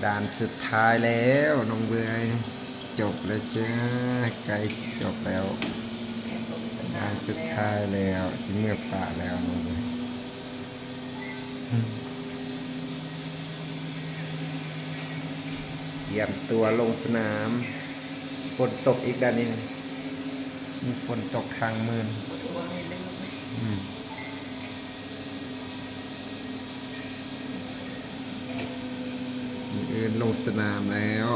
ດ່ານສຸດທ້າຍແລ້ວນ້ອງເບືອຍ ຈົບແລ້ວຈ້າ ໃກ້ຊິຈົບແລ້ວ ດ່ານສຸດທ້າຍແລ້ວ ຊິເມືອປະແລ້ວນ້ອງເບືອຍ ຕຽມຕົວລົງສະໜາມ ຝົນຕົກອີກດານນີ້ ມີຝົນຕົກຄ້າງມື້ ອືມ ມື້ອື່ນລົງສະໜາມແລ້ວ.